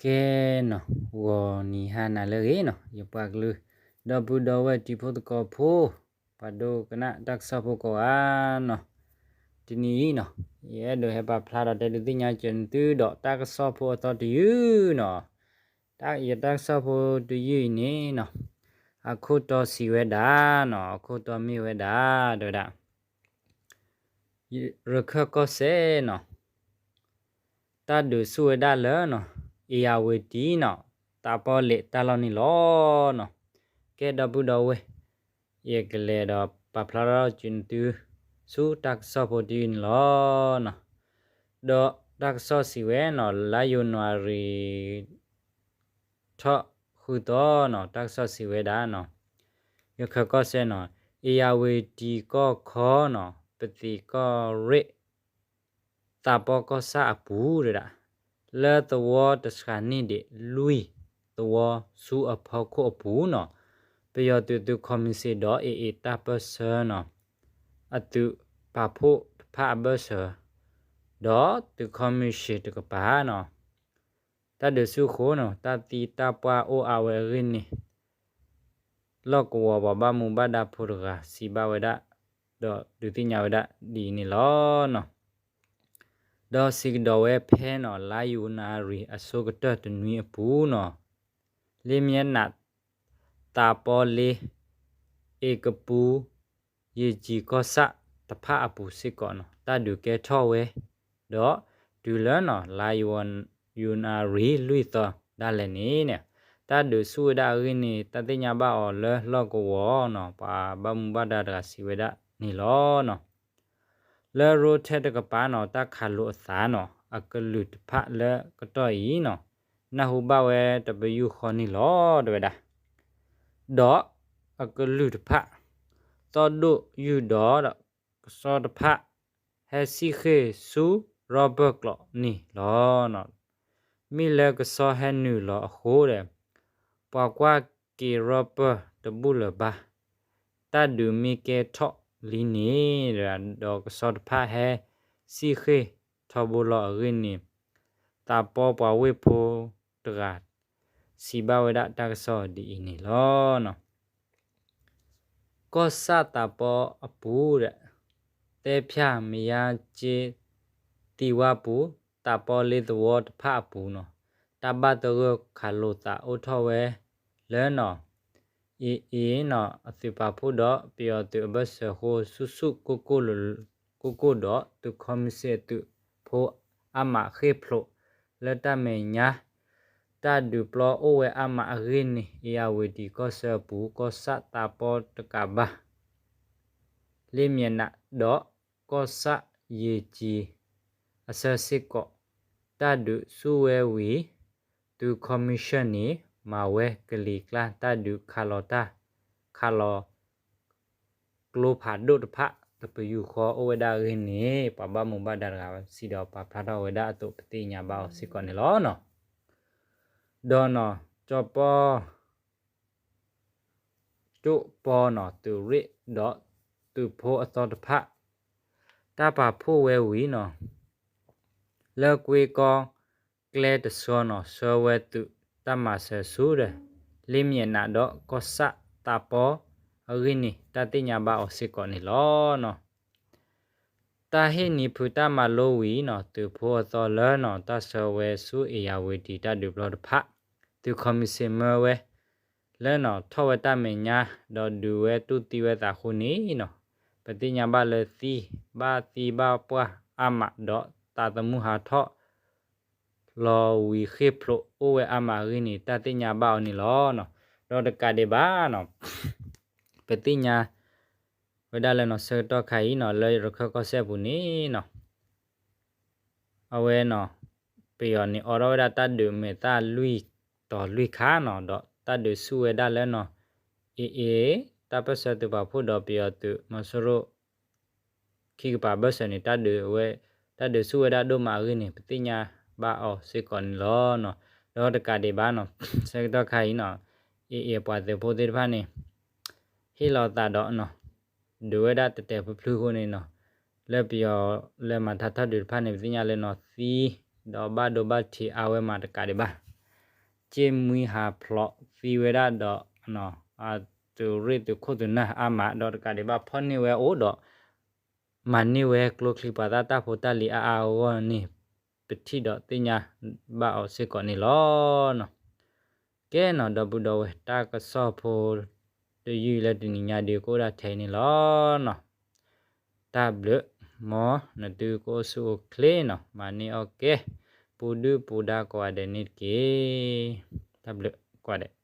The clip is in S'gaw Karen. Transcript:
ကဲနီၤ, ဂီၤနံၤဟါနၤလၢအဂ့ၤနီၤ, ယပှၤကလုာ် ဒီပုၢ်ဒီဝဲၢ်တံၤဖိသကိးဖိ, ပှၤဒိကနၣ်တၢ်ကစီၣ်ဖိကိးဂၤနီၤ, တနံၤအံၤနီၤ, ယအဲၣ်ဒိးဟဲပာ်ဖျါဒီးတဲဒုးသ့ၣ်ညါစၢၤနသုဒီးတၢ်ကစီၣ်ဖိအသီတယုၢ်နီၤ, ယတၢ်ကစီၣ်ဖိတယုၢ်အံၤန့ၣ်နီၤ, အခိၣ်တီစံးဝဲဒၣ်နီၤ, အခိၣ်တီမ့ၢ်ဝဲဒၣ် တဲဝဲဒၣ် ရခၢၣ်ကီၢ်စဲၣ်နီၤ, တၢ်ဒုးဆူၣ်ဝဲဒၣ်လၢနီၤ, အ့ၣ်ယၣ်ဝတံၤနီၤ, သးပီလ့းတၢ်လီၢ်န့ၣ်လီၤနီၤ, ကဲဒီပုၢ်ဒီဝဲၢ်, ယကလဲၤဒီးပာ်ဖျါထီၣ်စၢၤနသု ဆူတၢ်ကစီၣ်ဖိတယုၢ်န့ၣ်လီၤနီၤ, ဒီးတၢ်ကစီၣ်စံးဝဲနီၤ, လါယနူၤအါရံၤ ထီၣ်ဃုသီနီၤ, တၢ်ကစီၣ်စံးဝဲဒၣ်နီၤ, ရခၢၣ်ကီၢ်စဲၣ်နီၤ, အ့ၣ်ယၣ်ဝတံၤကီၢ်ခီနီၤ, ပသံးကီၢ်ရ့ၣ် သးပီကီၢ်ဆၣ်အပူၤဒၣ်, လၢသဝီတဆှးန့ၢ်ဒံးလွံၢ်သဝီဆူအဖီခိၣ်အပူၤနီၤ, ပယီၤသုးသုးခီမံၤၡ့ၣ်ဒီး အ့ၣ်အ့ၣ်တၢ်ပၢၢ်ဆၢနီၤ, အသုးပာ်ဖှိၣ်တဖၣ်အဘၢၣ်စၢၤ, ဒီးသုးခီမံၤၡ့ၣ်တကပၤနီၤ, တၢ်ဒုးဆူၣ်အဃိနီၤ, တၢ်သံတၢ်ပှၢ်အိၣ်အါဝဲအဂ့ၢ်န့ၣ် လီၢ်ကဝီၤပှၤဘၣ်မူဘၣ်ဒါဖိတဂၤစံးဘၣ်ဝဲဒၣ်, ဒီးဒုးသ့ၣ်ညါဝဲဒၣ်ဒ်အံၤန့ၣ်လီၤနီၤ, ဒီးစံးကဒီးဝဲဖဲနီၤ, လါယနူၤအါရံၤအဆိကတၢၢ်တနွံအပူၤနီၤ, လ့ၣ်မံယနး သးပီလ့ အ့ကပူ ယ့ၢ်ကၠံကီၢ်ဆၣ်တဖၣ်အပူၤစ့ၢ်ကီးနီၤ, တၢ်ဒုးကဲထီၣ်ဝဲ, ဒီးတုၤလၢနီၤ လါယနူၤအါရံၤလွံၢ်သီဒၣ်လဲာ်န့ၣ်, တၢ်ဒုးဆူၣ်ဝဲဒၣ်အဂ့ၢ်န့ၣ် တၢ်သ့ၣ်ညါဘၣ်အီၤလၢလီၢ်ကဝီၤနီၤ, ပှၤဘၣ်မူဘၣ်ဒါတဂၤစံးဝဲဒၣ်န့ၣ်လီၤနီၤ. လၢရိထဲတကပၤနီၤ, တၢ်ခးလိာ်အသးနီၤ, အကလုာ်တဖၣ်လၢကတီၢ်အံၤနီၤ, နၢ်ဟူဘၣ်ဝဲတပယူာ်ဃီန့ၣ်လီၤ တဲဝဲဒၣ်, ဒီးအကလုာ်တဖၣ် သီၣ်ဒိၣ်ယုၢ်ဒီး ကဆီတဖၣ် ဟဲစံၣ်ဃ့ၢ်ဆူရီပၢၢ်ကျိးန့ၣ်လီၤ. မ့ၢ်လၢကဆီဟဲနုာ်လီၤအဃိဒီး ပှၤကွၢ်က့ၤရီပၢၢ်တဘူၣ်လၢၤဘၣ်, တၢ်ဒုးမ့ၢ်ကဲထီၣ်လံန့ၣ်, ဒီးကဆီတဖၣ်ဟဲစံၣ်ဃ့ၢ်ထီဘိလီၤအဂ့ၢ်န့ၣ်, သးပီပှၤဝ့ၢ်ဖိတဂၤ စံးဘၣ်ဝဲဒၣ်တၢ်ကစီၣ်ဒ်အံၤန့ၣ်လီၤ. ကီၢ်ဆၣ်သးပီအပူၤဒီး သဲဖၠၣ်မယါက့ သံဝါပူၤ သးပီလ့သဝီတဖၣ်အပူၤနီၤ, တၢ်ဘၣ်သဂၢၢ်ခးလိာ်သးအိၣ်ထီၣ်ဝဲလၢနီၤ, အ့ၣ်အ့ၣ်နီၤ အသုးပာ်ဖှိၣ်ဒီးပယီၤသုးအဘၢၣ်စၢၤအဃိ ဆူၣ်ဆူၣ်ကိၢ်ကိၢ်ဒီး သုးခီမံၤစ့ၣ်အသုးဖိအါမးဃ့ၢ်ဖျိးလၢတၢ်မဲာ်ညါ တၢ်ဒုးပျီအိၣ်ဝဲအါမးအဂ့ၢ်န့ၣ်, အ့ၣ်ယၣ်ဝတံၤကီၢ်ဆၢအပူၤ ကီၢ်ဆၣ်သးပီတကးဘၣ် လ့ၣ်မံယနးဒီး ကီၢ်ဆၣ်ယ့ၢ်ကၠံအဆၢစ့ၢ်ကီး တၢ်ဒုးဆူၣ်ဝဲဝံၤ သုးခီမံၤစ့ၣ်န့ၣ် မၤဝဲကလံၤကျါ တၢ်ဒုးခးလီၤတၢ် ခးလီၤ ကျိဖးဒိၣ်တဖၣ် တပယူာ်ဃီအိၣ်ဝဲဒၣ်အဂ့ၢ်န့ၣ် ပှၤဘၣ်မူဘၣ်ဒါတဂၤစံးဒီးပာ်ဖျါထီၣ်ဝဲဒၣ်အသိး ပသ့ၣ်ညါဘၣ်အီၤစ့ၢ်ကီးန့ၣ်လီၤ. ဒီးနီၤ ကၠီပီ ကၠိၣ်ပီနီၤ သုးရ့ၣ်ဒီးသုးဖိအသီတဖၣ် တၢ်ပာ်ဖှိၣ်ဝဲဝံၤနီၤ လၢကွ့ကီကျဲတဆှီနီၤ ဆှၢဝဲသုးတၢ်မၤစၢၤဆူဒီး လ့ၣ်မံယနးဒီးကီၢ်ဆၣ်သးပီအဂ့ၢ်န့ၣ် တၢ်သ့ၣ်ညါဘၣ်အီၤစ့ၢ်ကီးန့ၣ်လီၤ. တၢ်ဟ့ၣ်နံၤဖုးတၢ်မၤလိဝံၤနီၤ သုးဖိအသီလၢနီၤ တၢ်ဆှၢဝဲဆူအ့ၣ်ယၣ်ဝတံၤတၢ်ဒုးပျီတဖၣ် သုးခီမံၤစ့ၣ်မၢဝဲ လၢနီၤ ထီၣ်ဝဲတၢ်မဲာ်ညါ ဒီးဒုးဝဲတူၢ်သံဝဲသးအဃိန့ၣ်နီၤ ပသ့ၣ်ညါဘၣ်လၢသံ ဘၣ်သံဘၣ်ပှၢ်အါမး ဒီးသးသမူဟးထီၣ်လီၤဝံၤဃ့ၢ်ဖျိးအိၣ်ဝဲအါမးအဂ့ၢ်န့ၣ် တၢ်သ့ၣ်ညါဘၣ်အီၤန့ၣ်လီၤ. ဒီးတကးဒံးဘၣ်နီၤ ပသ့ၣ်ညါဝဲဒၣ်လၢနီၤ ဆၢကတီၢ်ခါအံၤနီၤ လၢရခၢၣ်ကီၢ်စဲၣ်အပူၤန့ၣ်နီၤ အဝဲနီၤ ပယီၤန့ၣ် အိးထီၣ်ဝဲဒၣ်တၢ်ဒုးမဲာ်သၣ်လွံၢ်တီၤလွံၢ်ခါနီၤ ဒီးတၢ်ဒုးဆူၣ်ဝဲဒၣ်လၢနီၤ အ့ၣ်အ့ၣ် တၢ်ပၢၢ်ဆၢသုးပာ်ဖှိၣ်ဒီးပယီၤသုးမီၤစိရိၤ ခံကပၤဘၢၣ်စၢၤန့ၣ် တၢ်ဒုးဝဲ တၢ်ဒုးဆူၣ်ဝဲဒၣ်ဒိၣ်မးအဂ့ၢ်န့ၣ် ပသ့ၣ်ညါဘၣ်အီၤစ့ၢ်ကီးန့ၣ်လီၤ. ဒီးတကးဒံးဘၣ်နီၤ ဆၢကတီၢ်ခါအံၤနီၤ အ့ၣ်အ့ၣ်ပှၤသုးဖိသ့ၣ်တဖၣ်န့ၣ် ဟ့ၣ်လီၤသးဒီးနီၤ ဒုးဝဲဒၣ်တဲာ်တဲာ်ဖျုးဖျုးအဃိန့ၣ်နီၤ လၢပယီၤလၢမၤထါထီၣ်ဒုးတဖၣ်န့ၣ် ပသ့ၣ်ညါလၢနီၤ သံဒီးဘၣ်ဒိဘၣ်ထံးအါဝဲမးတကးဒံးဘၣ်. ကၠ့ၣ်မှံဟးဖျိးသံဝဲဒၣ်ဒီး အသုးရ့ၣ်သုးခိၣ်သုးနၢ်အါမးဒီး တကးဒံးဘၣ်ဖီၣ်န့ၢ်ဝဲအိၣ်ဒီး မၤန့ၢ်ဝဲကျိချံမျိာ်သၣ်တၢ်ဖိတၢ်လံၤအါအါဂီၢ်ဂီၢ်န့ၣ် ပထံၣ်ဒီးသ့ၣ်ညါဘၣ်အီၤစ့ၢ်ကီးန့ၣ်လီၤ. ကဲနီၤ ဒီပုၢ်ဒီဝဲၢ် တၢ်ကစီၣ်ဖိ တယုၢ်လၢတနံၤညါဒီး ကအိၣ်ဒၣ်ထဲအံၤန့ၣ်လီၤနီၤ. တၢ်ဘျုး, မ်နသုကအိၣ်ဆူၣ်အိၣ်ချ့နီၤ, မၤန့ၢ်အီၣ်ကဲ ပူၤဒုၣ်ပူၤဒါကိးဂၤဒဲးန့ၣ်တက့ၢ်. တၢ်ဘျုးကိးဂၤဒဲး.